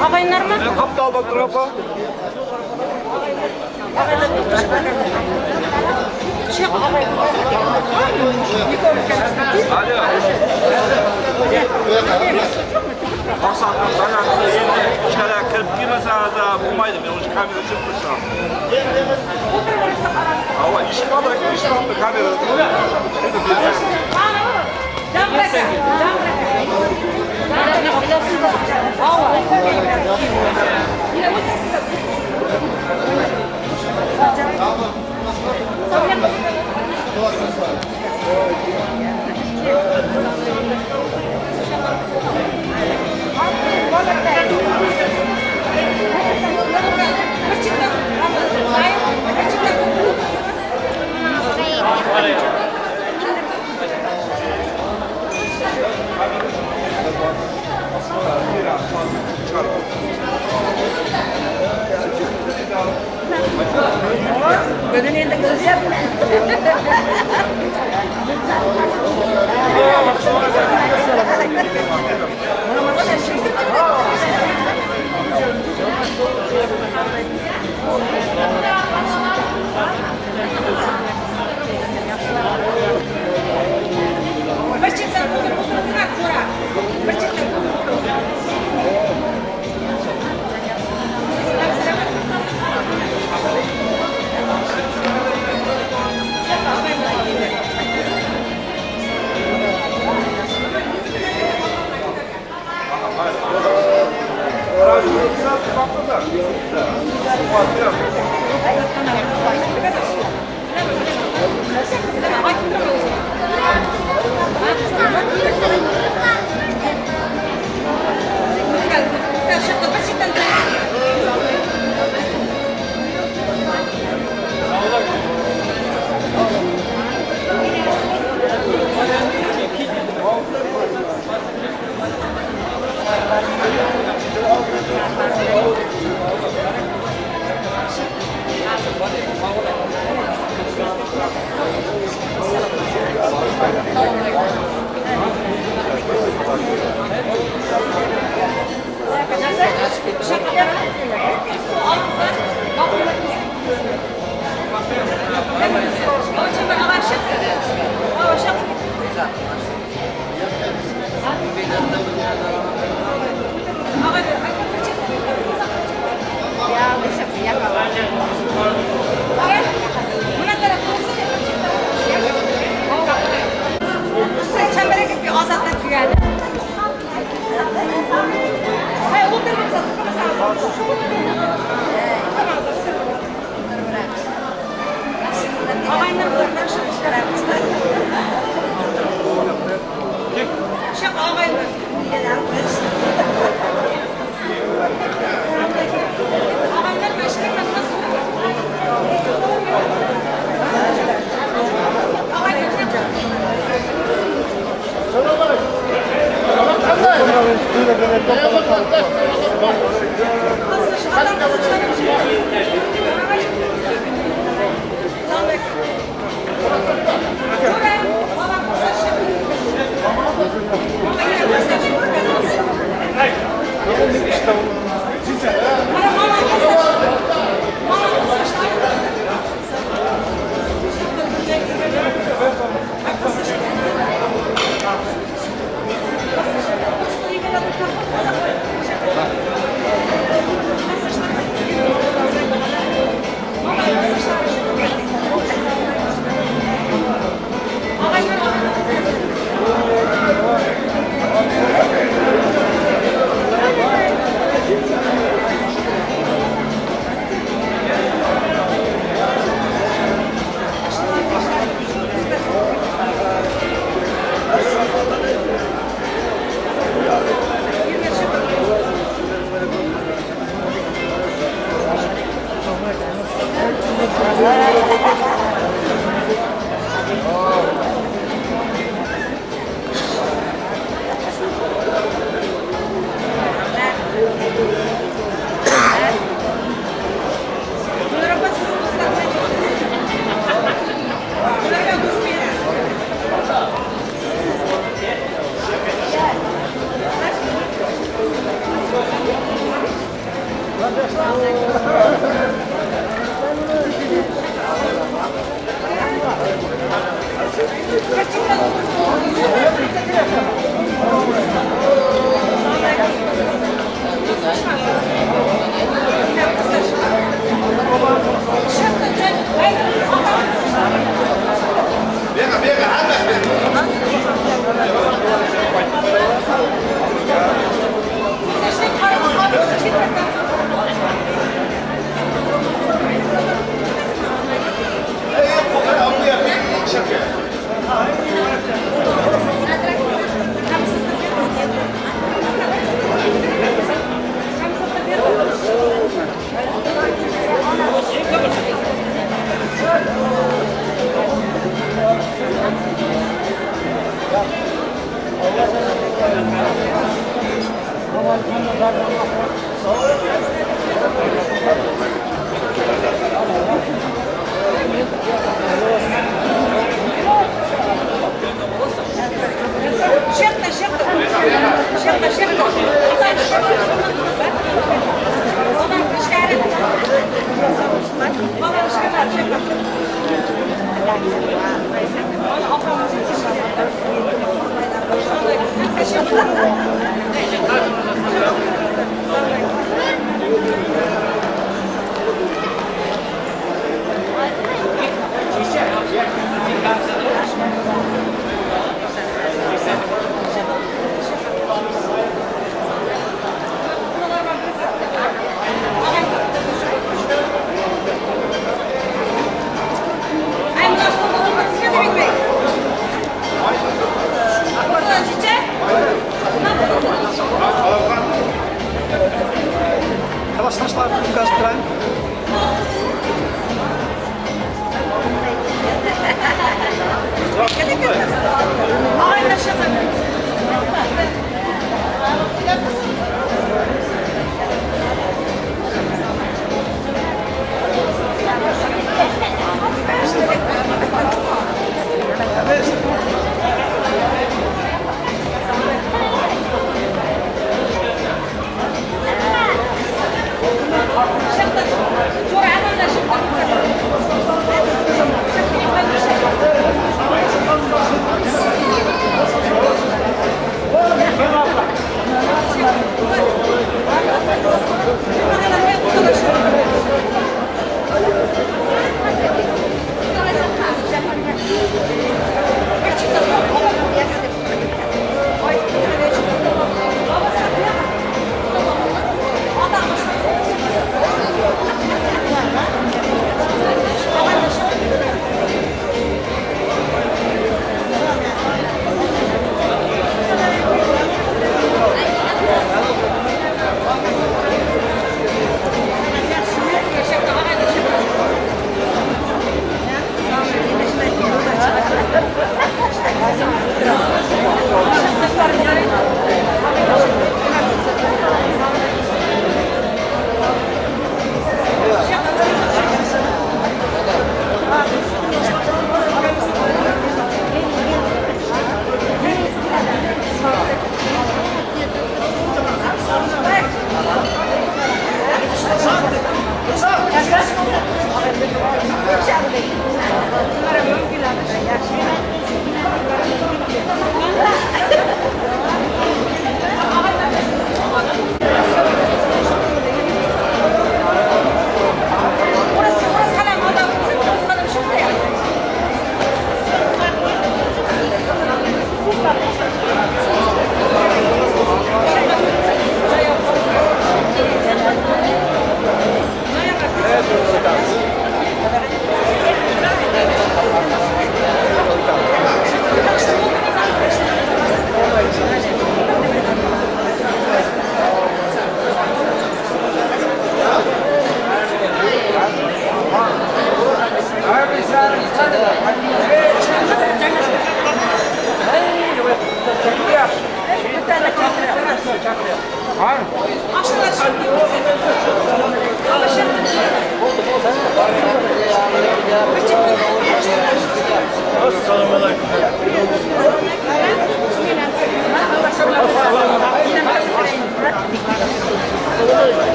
Ағайындарма? Қапталда тұр апа. Алло. Ichkariga kirib kelmasangiz bo'lmaydi. Men o'sha kamera o'chirib qo'ysam. Ava, eshik oldida, eshik oldida kamera. Bugun endi ko'ryapman. Bir chetdan o'tirib o'tirib ko'ra. Bir chetdan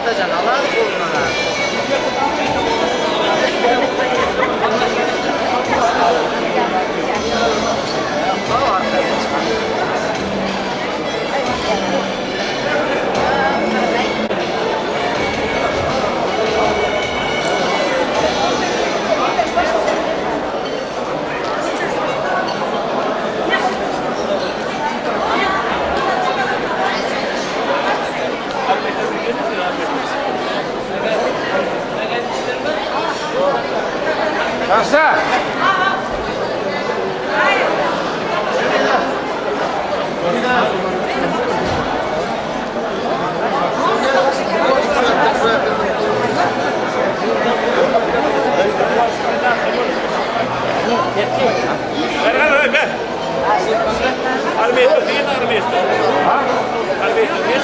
Atacan al abi kolundan abi. Al arkaya çıkar. Başla. Ver ver ver ver. Armesto değil Armesto. Ha? Armesto değil.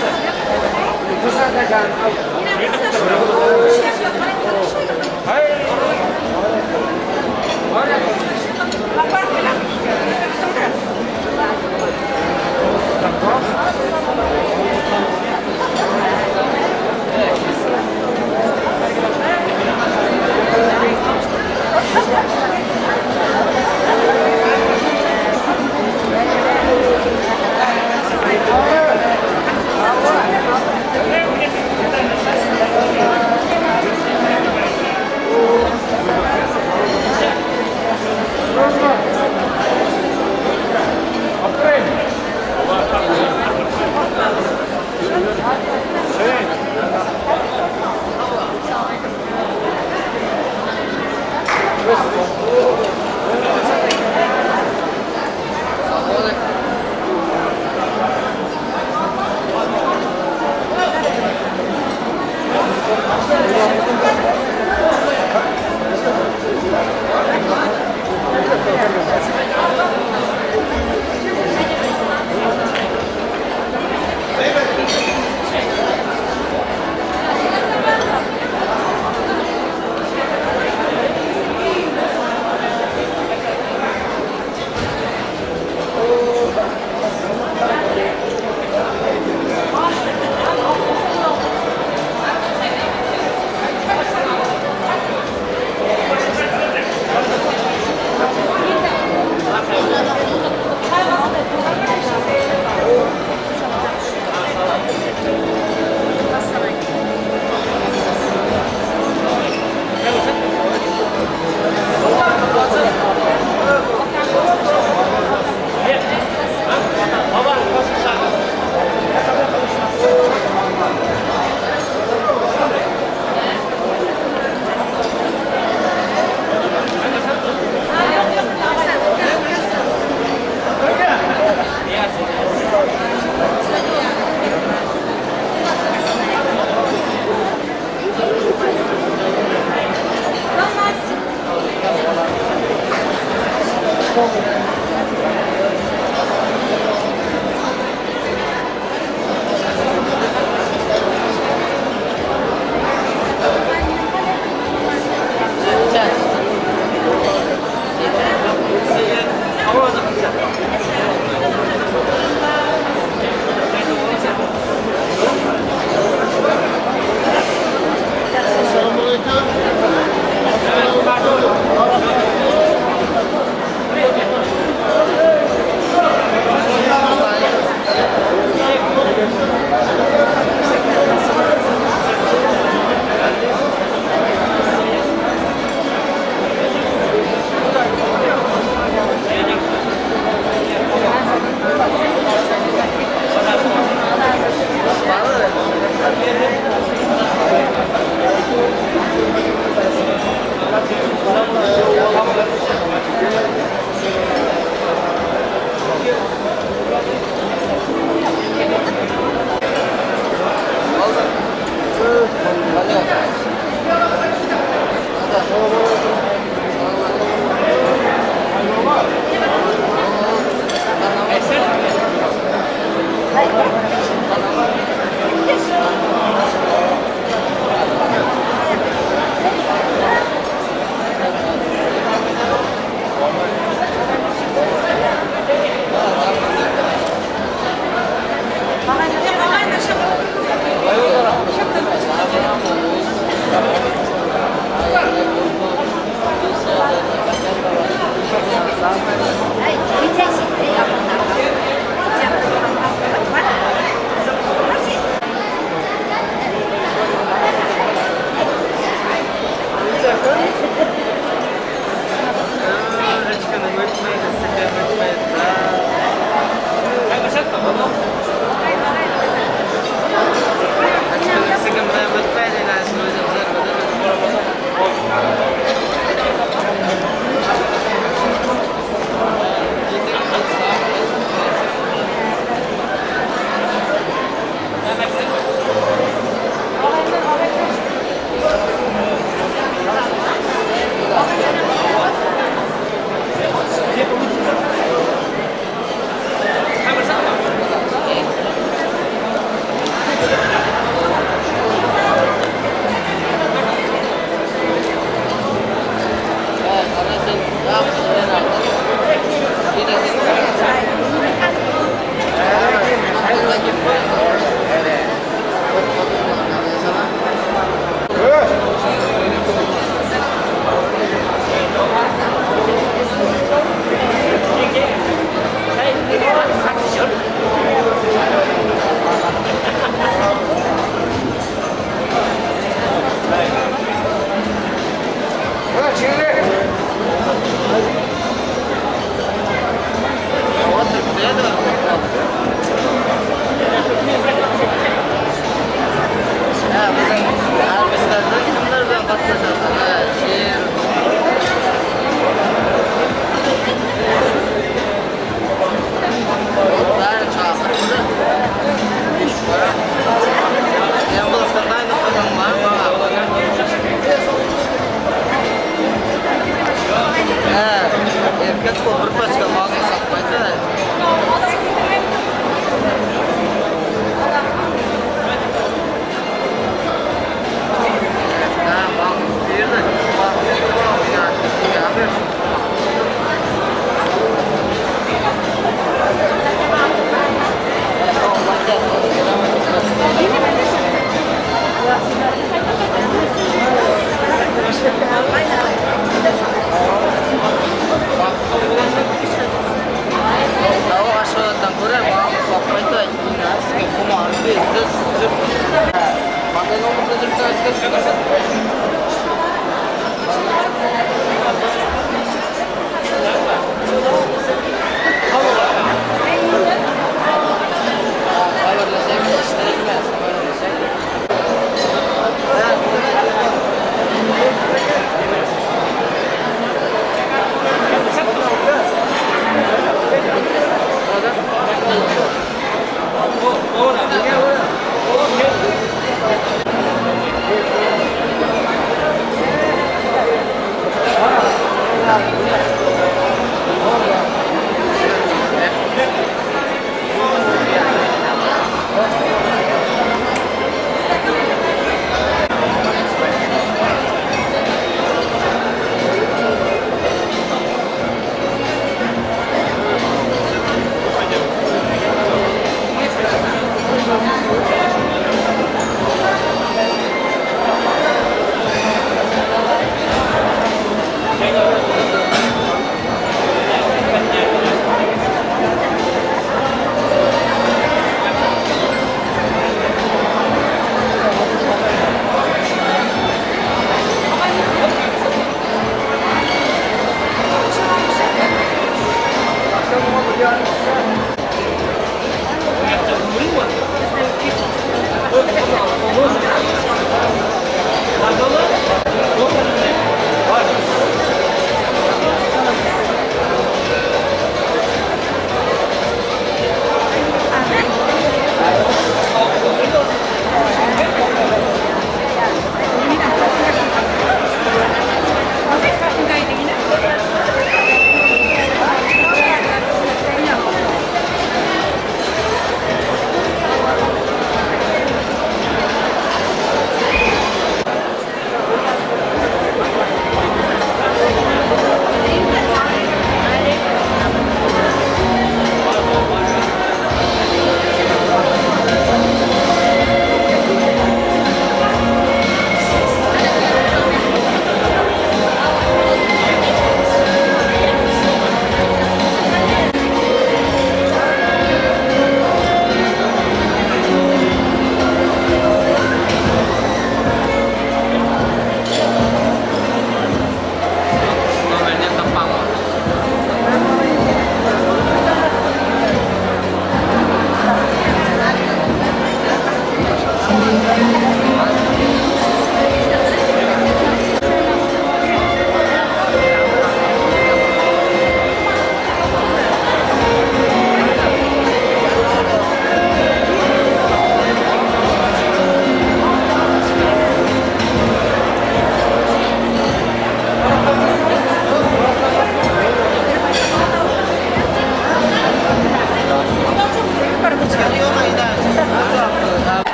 Thank you.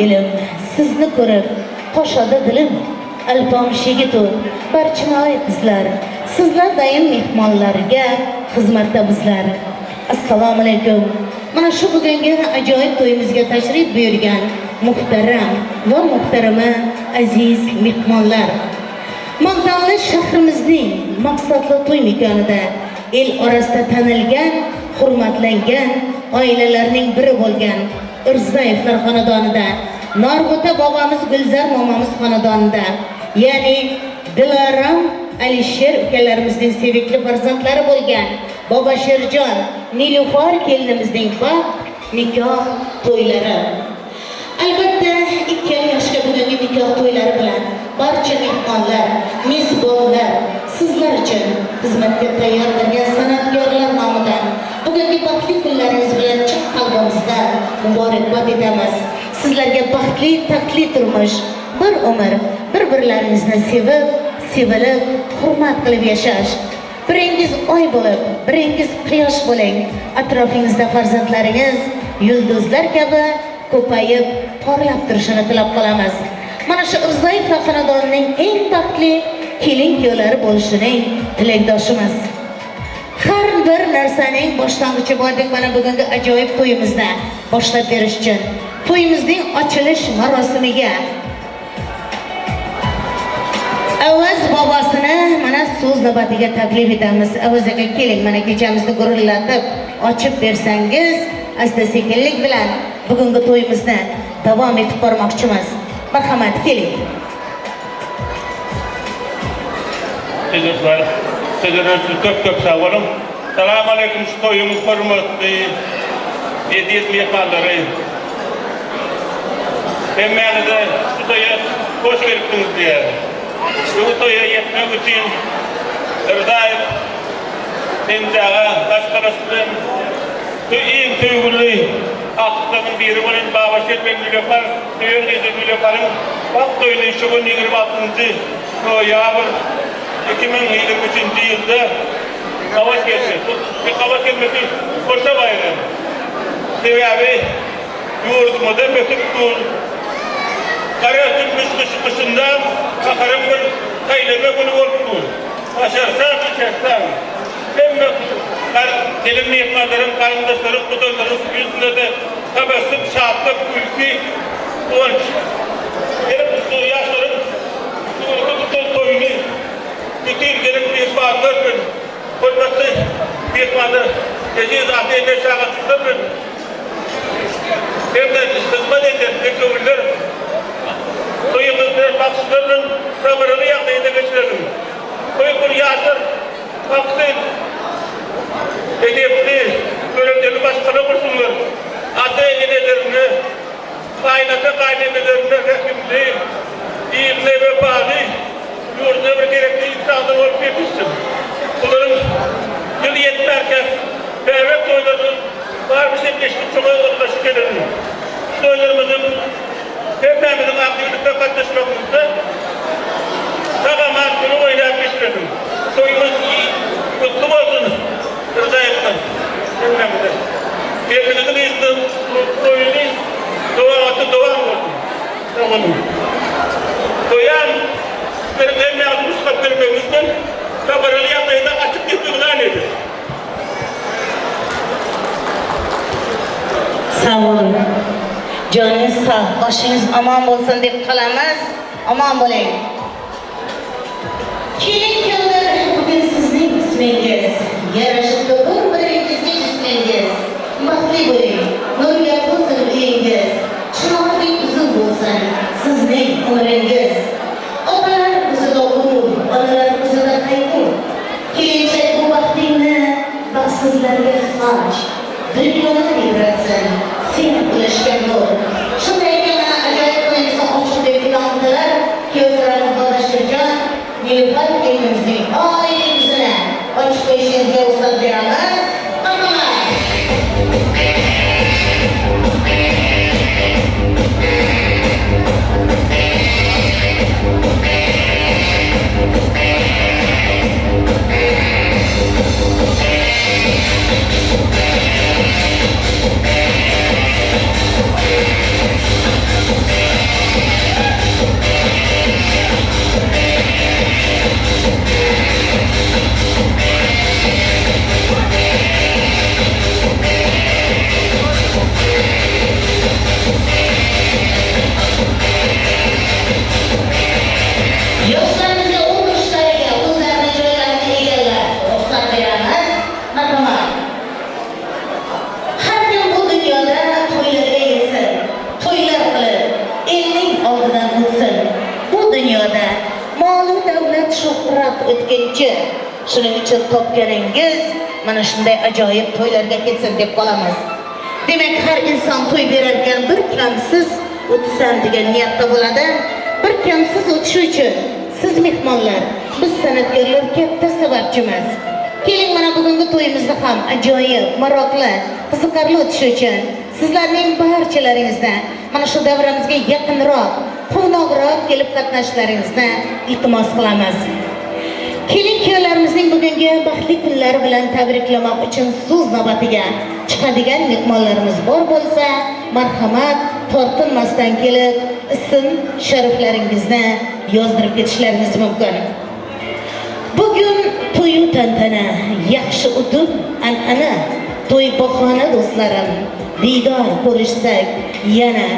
Elim, sizni ko'rib qo'shadi dilim. Alpomish yigitu barchinoy qizlar, sizlar dayim mehmonlarga xizmatda bizlar. Assalomu alaykum. Mana shu bugungi ajoyib to'yimizga tashrif buyurgan muhtaram va muhtarama aziz mehmonlar. Maqtanli shahrimizning maqsadli to'y makonida el orasida tanilgan, hurmatlangan oilalarning biri bo'lgan Irzayevlar xonadonida, Norg'uta bobomiz, Gulzar momomiz xonadonida, ya'ni Dilaram, Alisher ukalarimizning sevikli farzandlari bo'lgan Boba Sherjon, Nilufar kelinimizning baxt nikoh to'ylari. Albatta, ikkala yoshga bugungi nikoh to'ylari bilan barcha mehmonlar, mezbonlar, sizlar uchun xizmatga tayyor turgan san'atkorlar nomidan bugungi baxtli kunlaringiz bilan chin qalbimizdan muborakbod etamiz. Sizlarga baxtli, taxtli turmush, bir umr bir-birlaringizni sevib, sevilib, hurmat qilib yashash. Biringiz oy bo'lib, biringiz quyosh bo'ling. Atrofingizda farzandlaringiz yulduzlar kabi ko'payib, porlab turishini tilab qolamiz. Mana shu Irzoyevlar xonadonining eng baxtli kelin kuyovlari bo'lishining tilakdoshimiz. Har bir narsaning boshlang'ichi bordek, mana bugungi ajoyib to'yimizni boshlab berish uchun to'yimizning ochilish marosimiga Avaz bobosini mana so'z navbatiga taklif etamiz. Avaz aka, keling, mana kechamizni gurillatib ochib bersangiz, asta sekinlik bilan bugungi to'yimizni davom etib bormoqchimiz. Marhamat, keling. Çocuklar, çocuklar köp köp sağ olun. Selamun aleyküm şu toyumuz hürmetli, eziz mehmanları. Hemmenize şu toya hoş gelipsiniz diye. Şu toya yetmek için Rızayev, Sencağa, başkalasının en söygülü aklıklarının biri olan Baba Şerben Gülöpar, Söğün Gece Gülöpar'ın bak toyunu şu gün 26. Noyabr 2023 yılda savaş geldi. Bu savaş gelmesi koşa bayram. Sebebi yurdumuzda bütün bu Karayatın kışında bakarım bir kayleme günü oldu. Başarsan, içersen. Hem senin mehmanların, karındaşların, kudanların yüzünde de tabassüm, şatlık, ülkü, kıvanç. Gelip bu yaşların şu toyunu bütün gelip mehmanlar, hürmetli mehmanlar, gece afiyet şahıslar, hem de hizmet eden teşekkürler. Toyumuzda baksızların sabırını yaklayıda geçirelim. Toy yaşlar baksın, edepli, görevleri başkanı kursunlar. Ata enelerini, kaynata kaynenelerini rehimli, iyimli vefalı, yurduna bir gerekli insanlar olup yetişsin. Bunların yıl yetmerken, bebek toylarının var bir şey geçti, çok ulaşık edelim. Toylarımızın hepimizin aktivite katlaşmamızda sağaman günü oynayıp geçirelim. Toyumuz kutlu olsun. Rıza etmez. Hepimize. Hepimizin izni, toyunu doğatı doğan olsun. Tamam. Toyan sizlerin hem yardımcı katlarımızdan kabarılı yapmayı da açık bir ilan ediyor. Sağ olun. Joningiz sog', boshingiz omon bo'lsin deb qolamiz. Omon bo'ling. Kelin kuyovlar, bugun sizning ismingiz yarashibdi bir-biringizning ismingiz. Baxtli bo'ling, nurga to'lsin uyingiz, chinordek uzun bo'lsin sizning umringiz. Otalar ko'zida g'urur, onalar ko'zida qayg'u. Kelinchak, bu baxtingni baxtsizlarga soch. Dunyoni ibratsin, sen ulashgan nur. Shunday ekan, mana ajoyib to'yimizni ochiq deb e'lon qilib, kuyovlarimiz Bobashirjon, Nilufar kelinimizning oy yuzini ochib qo'yishingizga ruxsat beramiz. Marhamat. o'tkinchi. Shuning uchun topganingiz mana shunday ajoyib to'ylarga ketsin deb qolamiz. Demak, har inson to'y berarkan bir kamsiz o'tsam degan niyatda bo'ladi. Bir kamsiz o'tishi uchun siz mehmonlar, biz san'atkorlar katta sababchimiz. Keling, mana bugungi to'yimizni ham ajoyib, maroqli, qiziqarli o'tishi uchun sizlarning barchalaringizni mana shu davramizga yaqinroq, quvnoqroq kelib qatnashishlaringizni iltimos qilamiz. Kelin kuyovlarimizning bugungi baxtli kunlari bilan tabriklamoq uchun so'z navbatiga chiqadigan mehmonlarimiz bor bo'lsa, marhamat, tortinmasdan kelib ism shariflaringizni yozdirib ketishlaringiz mumkin. Bugun to'yu tantana, yaxshi o'tib an'ana, to'y bahona do'stlarim, diydor ko'rishsak yana.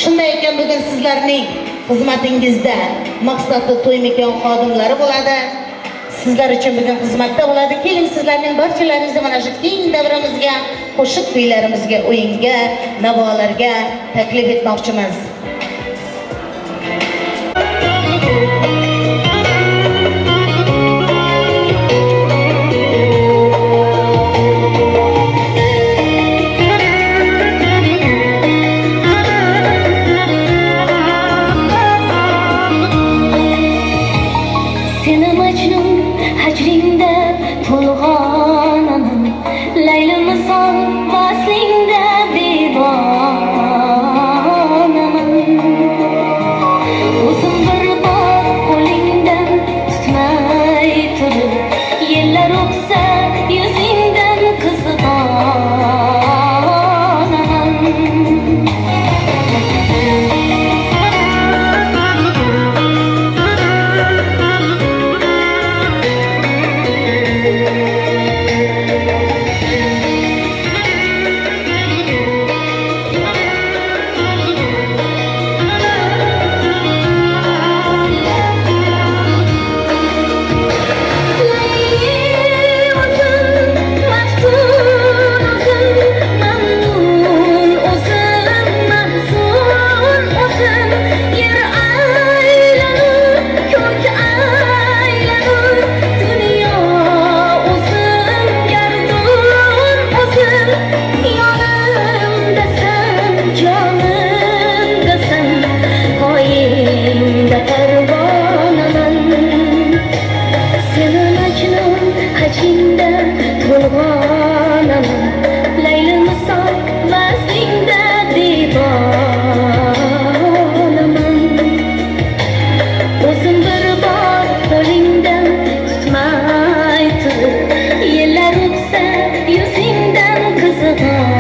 Shunday ekan, bugun sizlarning xizmatingizda maqsadli to'y makon xodimlari bo'ladi. Sizlar uchun bugun xizmatda bo'ladi. Keling, sizlarning barchalaringizni mana shu keng davramizga, qo'shiq kuylarimizga, o'yinga, navolarga taklif etmoqchimiz. Seni Majnun hajringda to'lg'onaman, Layli misol vaslingda devonaman. O'zim bir bor qo'lingdan tutmay turib, yillar o'tsa yuzingdan qizg'onaman. Layli o'zim, maftun o'zim, mamnun o'zim, mahzun o'zim. Yer aylanur, ko'k aylanur, dunyo o'zim, gardun o'zim. Yonimdasan, jonimdasan, qoyingda parvonaman. Seni Majnun hajingda to'lg'onaman, Layli misol vaslingda devonaman. O'zim bir bor qo'lingdan tutmay turib, yillar o'tsa yuzingdan qizg'onaman.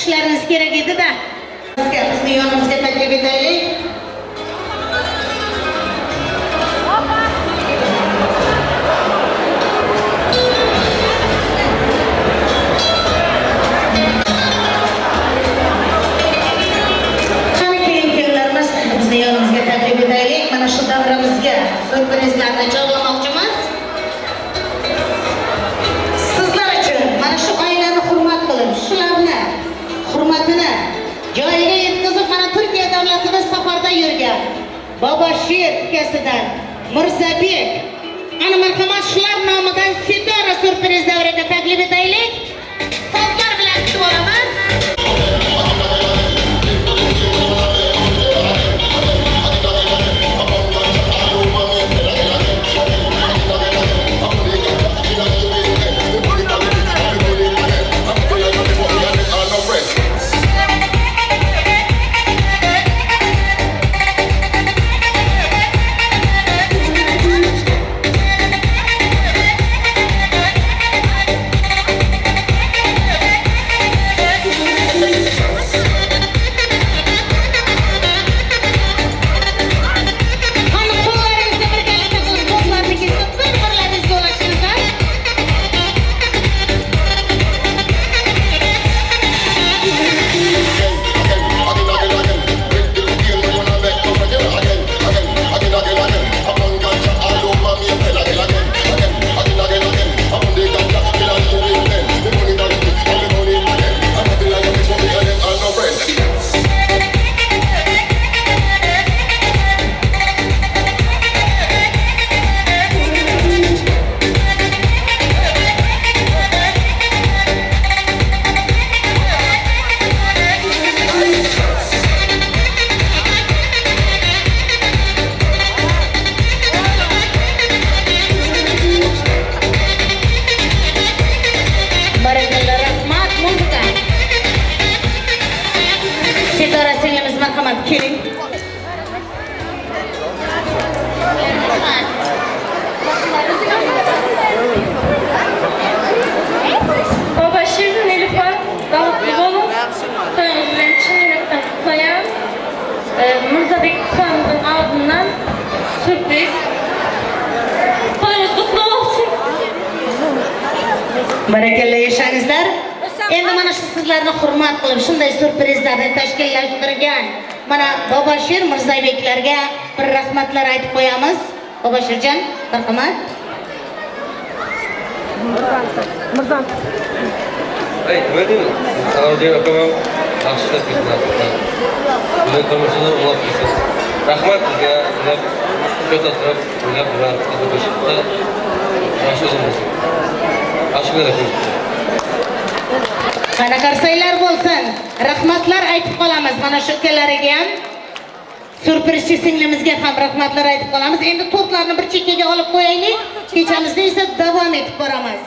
tushishlaringiz kerak edi-da. Bizni yonimizga taklif etaylik. Qani kelin-kuyovlarimiz bizni yonimizga taklif etaylik. Mana shu davramizga syurprizlarni chorlamoqchimiz. Sizlar uchun mana shu oilani hurmat qilib, shularni hurmatini joyiga yetkazib, mana Turkiya davlatida safarda yurgan Bobosher ukasidan Mirzabek, ana marhamat shular nomidan Sitora syurpriz davraga taklif etaylik. Sozlar bilan kutib olamiz. Qani qo'llaringizni birgalikda qilib, qo'llarni kesib, bir-birlaringizga ulashingizlar. Barakalla, rahmat, muzika. Sitora singlimiz, marhamat, keling. Bobosher, Nilufar, baxtli bo'ling. To'yingiz bilan chin yurakdan qutlayman. Mirzabek ukamning oldindan syurpriz. To'yingiz qutlu bo'lsin. Barakalla, yashangizlar. Endi mana shu sizlarni hurmat qilib shunday syurprizlarni tashkillashtirgan mana Bobosher Mirzabeklarga bir rahmatlar aytib qo'yamiz. Bobosherjon, marhamat. Ey, nima deyman? Salomjon akam ham yaxshi ishlab ketdilar. Bugun turmushini ulab ketsin. Rahmat sizga, sizlar ko'tarib, o'ylab bilan qo'shibdi. Yaxshi o'zim bo'lsin. Yaxshi kunlar. Qana qarsaylar bo'lsin. Rahmatlar aytib qolamiz mana shu ukalariga ham. Syurprizchi singlimizga ham rahmatlar aytib qolamiz. Endi tortlarni bir chekkaga olib qo'yaylik. Kechamizni esa davom etib boramiz.